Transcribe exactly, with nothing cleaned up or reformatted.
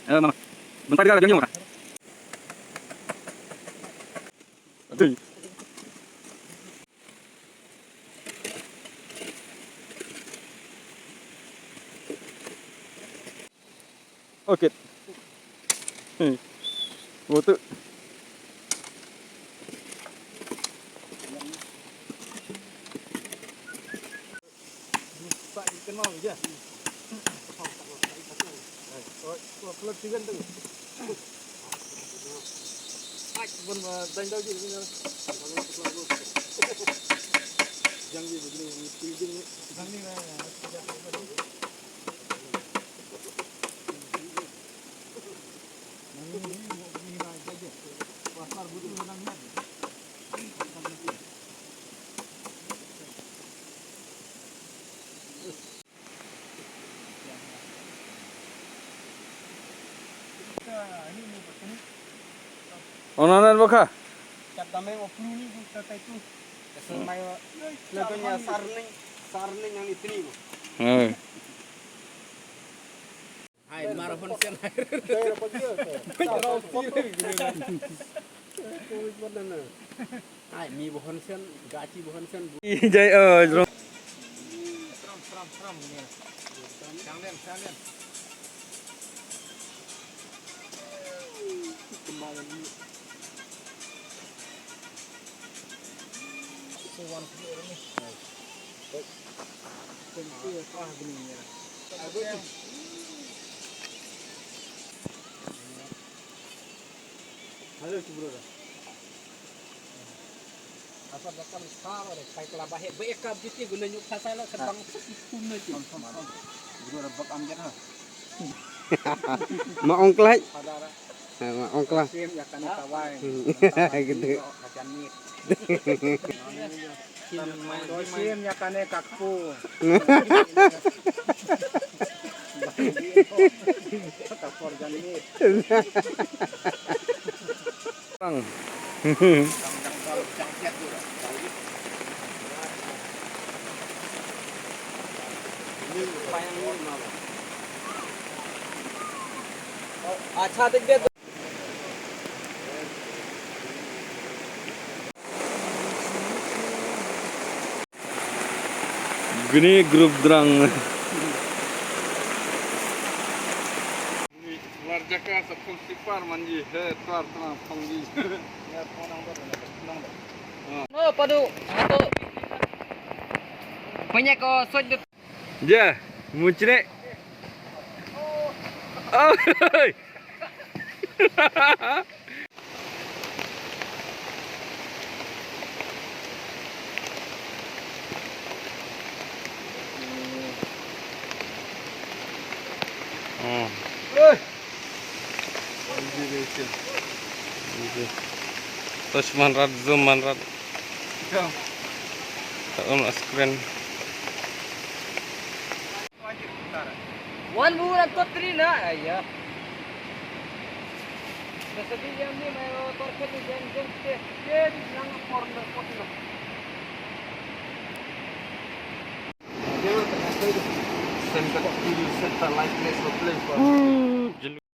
Eh, mama. Bentar dia lagi mama. Okey. Hmm. Betul. Ona nan baka. Hai, mar hon sen. Hai, mi ba hon sen, gachi ba hon sen. Jai, oh, jrong. Hello, tu bro. Apa bakal sabar, kai kala bahek, bahek kap jiti guna nyuk pasal ke bang pun na ji. Bro, rebak am jat ha. Ma ong klai. Pada ra. Ha, ma ong klai. Sim ya kan tawai. Hmm. Tawai gitu. Kajan ni. Sim ya kan ka pu. Ka por jan ni. Bang. Acha, dekh de. Gini grup drang. War jaka sa phone sipar manji, he, twar tana phone ji. No, padu, satu. Punya ko soj. Ja, muncre. Oh. Hmm. Touch man rat, zoom man rat. Ka um screen. One, two, and two, three na. Aiya. Nasabi yang ni mai korket ni jeng jeng te. Ye di nang korner kot ni. Center, center, like place of place.